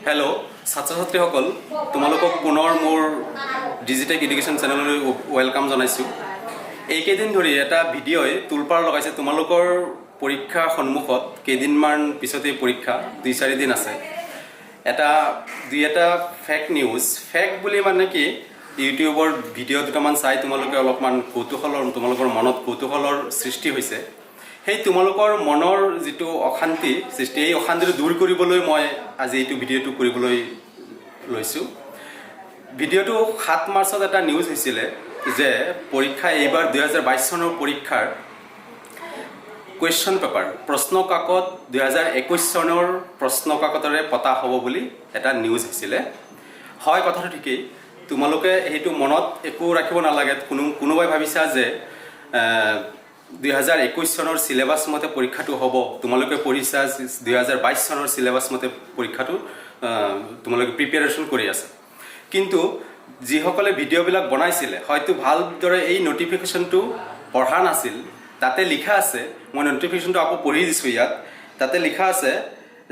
Hello' ছাত্ৰ ছাত্ৰীসকল, তোমালোকক পুনৰ মোৰ ডিজিটেক এডুকেশ্যন চেনেললৈ welcome জনাইছোঁ। এইকেইদিন ধৰি এটা ভিডিঅ'ই তোলপাৰ লগাইছে। তোমালোকৰ পৰীক্ষা সন্মুখত, কেইদিনমান পিছতেই পৰীক্ষা, 2-4 দিন আছে। এটা দুই এটা ফেক নিউজ, ফেক বুলি মানে কি, ইউটিউবৰ ভিডিঅ' দুটামান চাই তোমালোকে অলপমান কৌতূহলৰ, তোমালোকৰ মনত কৌতূহলৰ সৃষ্টি হৈছে। সেই তোমালোকৰ মনৰ যিটো অশান্তি সৃষ্টি, এই অশান্তিটো দূৰ কৰিবলৈ মই আজি এইটো ভিডিঅ'টো কৰিবলৈ লৈছোঁ। ভিডিঅ'টো 7 মাৰ্চত এটা নিউজ হৈছিলে যে পৰীক্ষা এইবাৰ 2022 চনৰ পৰীক্ষাৰ কুৱেশ্যন পেপাৰ, প্ৰশ্ন কাকত 2021 চনৰ প্ৰশ্ন কাকতেৰে পতা হ'ব বুলি এটা নিউজ হৈছিলে। হয়, কথাটো ঠিকেই। তোমালোকে সেইটো মনত একো ৰাখিব নালাগে। কোনোবাই ভাবিছা যে 2021 চনৰ চিলেবাছ মতে পৰীক্ষাটো হ'ব, তোমালোকে পঢ়িছা 2022 চনৰ চিলেবাছ মতে পৰীক্ষাটো, তোমালোকে প্ৰিপেৰেশ্যন কৰি আছা। কিন্তু যিসকলে ভিডিঅ'বিলাক বনাইছিলে, হয়তো ভালদৰে এই নটিফিকেশ্যনটো পঢ়া নাছিল। তাতে লিখা আছে, মই নটিফিকেশ্যনটো আকৌ পঢ়ি দিছোঁ ইয়াত। তাতে লিখা আছে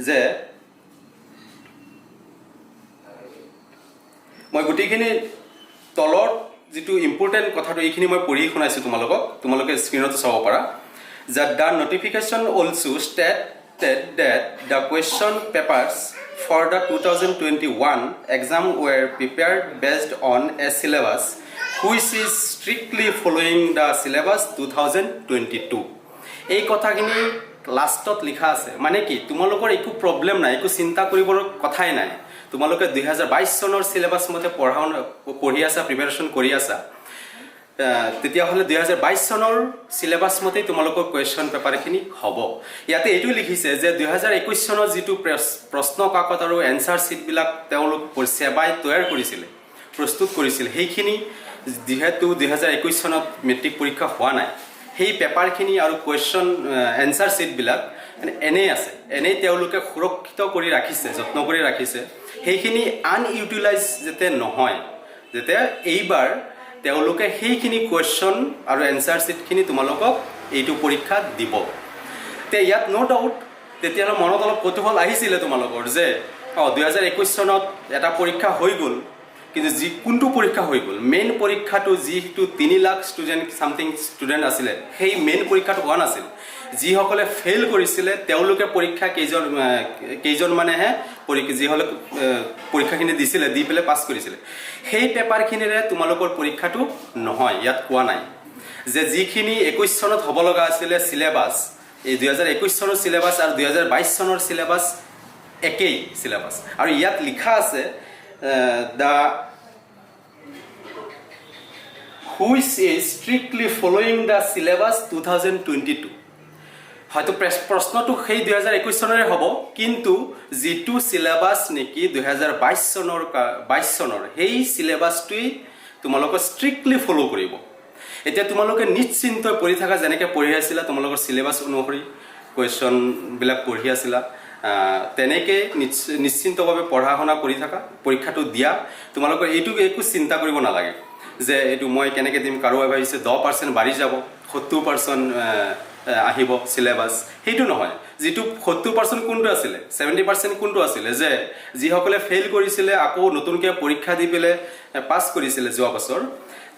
যে, মই গোটেইখিনি তলত যিটো ইম্পৰ্টেণ্ট কথাটো, এইখিনি মই পঢ়ি শুনাইছোঁ তোমালোকক, তোমালোকে স্ক্ৰীণতো চাব পাৰা যে the notification also stated that the question papers for the 2021 exam were prepared based on a syllabus which is strictly following the syllabus 2022। এই কথাখিনি লাষ্টত লিখা আছে। মানে কি, তোমালোকৰ একো প্ৰব্লেম নাই, একো চিন্তা কৰিবৰ কথাই নাই। তোমালোকে 2022 চনৰ চিলেবাছ মতে পঢ়ি আছা, প্ৰিপেৰেশ্যন কৰি আছা, তেতিয়াহ'লে 2022 চনৰ চিলেবাছ মতেই তোমালোকৰ কুৱেশ্যন পেপাৰখিনি হ'ব। ইয়াতে এইটো লিখিছে যে 2021 চনৰ যিটো প্ৰশ্ন কাকত আৰু এনচাৰ শ্বীটবিলাক তেওঁলোক ছেবাই তৈয়াৰ কৰিছিলে, প্ৰস্তুত কৰিছিল, সেইখিনি যিহেতু 2021 চনত মেট্ৰিক পৰীক্ষা হোৱা নাই, সেই পেপাৰখিনি আৰু কুৱেশ্যন এনচাৰ শ্বীটবিলাক মানে এনেই আছে, এনেই তেওঁলোকে সুৰক্ষিত কৰি ৰাখিছে, যত্ন কৰি ৰাখিছে। সেইখিনি আনইউটিলাইজ যাতে নহয়, যাতে এইবাৰ তেওঁলোকে সেইখিনি কুৱেশ্যন আৰু এনচাৰ শ্বীটখিনি তোমালোকক এইটো পৰীক্ষাত দিব। তে ইয়াত ন' ডাউট, তেতিয়াহ'লে মনত অলপ কৌতূহল আহিছিলে তোমালোকৰ যে 2021 চনত এটা পৰীক্ষা হৈ গ'ল, কিন্তু যি কোনটো পৰীক্ষা হৈ গ'ল, মেইন পৰীক্ষাটো যিটো 3 লাখ ষ্টুডেণ্ট, ছামথিং ষ্টুডেণ্ট আছিলে, সেই মেইন পৰীক্ষাটো হোৱা নাছিল। যিসকলে ফেইল কৰিছিলে, তেওঁলোকে পৰীক্ষা কেইজনমানেহে পৰীক্ষা, যিসকলে পৰীক্ষাখিনি দিছিলে, দি পেলাই পাছ কৰিছিলে, সেই পেপাৰখিনিৰে তোমালোকৰ পৰীক্ষাটো নহয়। ইয়াত কোৱা নাই যে যিখিনি 21 চনত হ'ব লগা আছিলে চিলেবাছ, এই 2021 চনৰ চিলেবাছ আৰু 2022 চনৰ চিলেবাছ একেই চিলেবাছ। আৰু ইয়াত লিখা আছে the which is strictly following the syllabus 2022। হয়তো প্ৰশ্নটো সেই 2021 চনৰে হ'ব, কিন্তু যিটো চিলেবাছ নেকি 2022 চনৰ, 22 চনৰ সেই চিলেবাছটোৱেই তোমালোকে ষ্ট্ৰিক্টলি ফ'ল' কৰিব। এতিয়া তোমালোকে নিশ্চিন্ত পঢ়ি থাকা, যেনেকৈ পঢ়ি আছিলা, তোমালোকৰ চিলেবাছ অনুসৰি কুৱেশ্যনবিলাক পঢ়ি আছিলা, তেনেকৈ নিশ্চিন্তভাৱে পঢ়া শুনা কৰি থাকা, পৰীক্ষাটো দিয়া। তোমালোকৰ এইটো একো চিন্তা কৰিব নালাগে যে এইটো মই কেনেকৈ দিম। কাৰোবাই ভাবিছে 10% বাঢ়ি যাব, 70% আহিব চিলেবাছ, সেইটো নহয়। যিটো 70% কোনটো আছিলে, 70% কোনটো আছিলে যে যিসকলে ফেইল কৰিছিলে, আকৌ নতুনকৈ পৰীক্ষা দি পেলাই পাছ কৰিছিলে যোৱা বছৰ,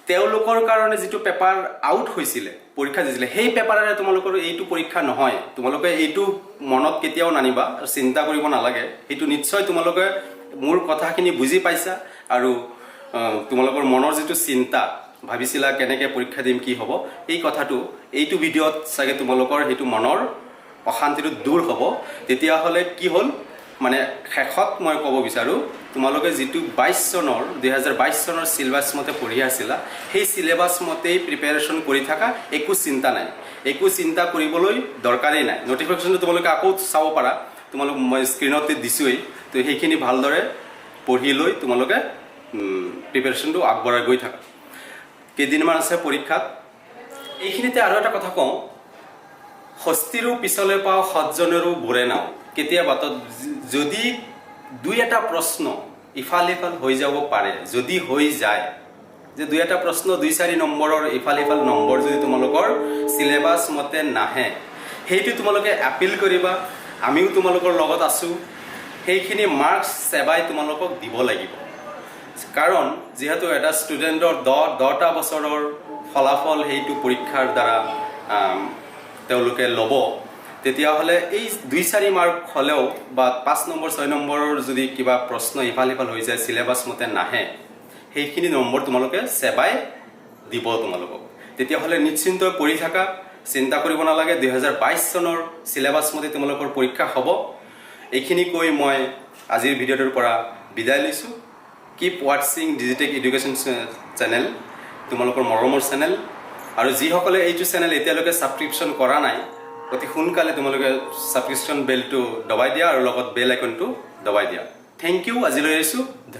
তেওঁলোকৰ কাৰণে যিটো পেপাৰ আউট হৈছিলে, পৰীক্ষা দিছিলে, সেই পেপাৰেৰে তোমালোকৰ এইটো পৰীক্ষা নহয়। তোমালোকে এইটো মনত কেতিয়াও নানিবা আৰু চিন্তা কৰিব নালাগে। সেইটো নিশ্চয় তোমালোকে মোৰ কথাখিনি বুজি পাইছা আৰু তোমালোকৰ মনৰ যিটো চিন্তা ভাবিছিলা কেনেকৈ পৰীক্ষা দিম, কি হ'ব, এই কথাটো এইটো ভিডিঅ'ত চাগে তোমালোকৰ সেইটো মনৰ অশান্তিটো দূৰ হ'ব। তেতিয়াহ'লে কি হ'ল, মানে শেষত মই ক'ব বিচাৰোঁ, তোমালোকে যিটো 22 চনৰ, 2022 চনৰ চিলেবাছ মতে পঢ়ি আছিলা, সেই চিলেবাছ মতেই প্ৰিপেৰেশ্যন কৰি থাকা। একো চিন্তা নাই, একো চিন্তা কৰিবলৈ দৰকাৰেই নাই। নটিফিকেশ্যনটো তোমালোকে আকৌ চাব পাৰা, তোমালোক মই স্ক্ৰীণতে দিছোঁৱেই। তো সেইখিনি ভালদৰে পঢ়ি লৈ তোমালোকে প্ৰিপেৰেশ্যনটো আগবঢ়াই গৈ থাকা। কেইদিনমান আছে পৰীক্ষাত। এইখিনিতে আৰু এটা কথা কওঁ, হস্তিৰো পিছলে পাওঁ, সজ্জনৰো বোৰে নাও। কেতিয়াবা তো যদি দুই এটা প্ৰশ্ন ইফাল সিফাল হৈ যাব পাৰে, যদি হৈ যায় যে দুই এটা প্ৰশ্ন 2-4 নম্বৰৰ ইফাল সিফাল নম্বৰ যদি তোমালোকৰ চিলেবাছ মতে নাহে, সেইটো তোমালোকে এপিল কৰিবা। আমিও তোমালোকৰ লগত আছোঁ। সেইখিনি মাৰ্কছ ছেবাই তোমালোকক দিব লাগিব। কাৰণ যিহেতু এটা ষ্টুডেণ্টৰ 10টা বছৰৰ ফলাফল সেইটো পৰীক্ষাৰ দ্বাৰা তেওঁলোকে ল'ব, তেতিয়াহ'লে এই 2-4 মাৰ্ক হ'লেও বা 5 নম্বৰ, 6 নম্বৰৰ যদি কিবা প্ৰশ্ন ইফাল সিফাল হৈ যায়, চিলেবাছ মতে নাহে, সেইখিনি নম্বৰ তোমালোকে ছেবাই দিব তোমালোকক। তেতিয়াহ'লে নিশ্চিন্ত পঢ়ি থাকা, চিন্তা কৰিব নালাগে। 2022 চনৰ চিলেবাছ মতে তোমালোকৰ পৰীক্ষা হ'ব। এইখিনি কৈ মই আজিৰ ভিডিঅ'টোৰ পৰা বিদায় লৈছোঁ। Keep watching Digitech Education channel, তোমালোকৰ মৰমৰ চেনেল। আৰু যিসকলে এইটো চেনেল এতিয়ালৈকে ছাবস্ক্ৰিপশ্যন কৰা নাই, অতি সোনকালে তোমালোকে ছাবস্ক্ৰিপশ্যন বেলটো দবাই দিয়া আৰু লগত বেল আইকনটো দবাই দিয়া। Thank U, আজিলৈ এৰিছোঁ। ধন্যবাদ।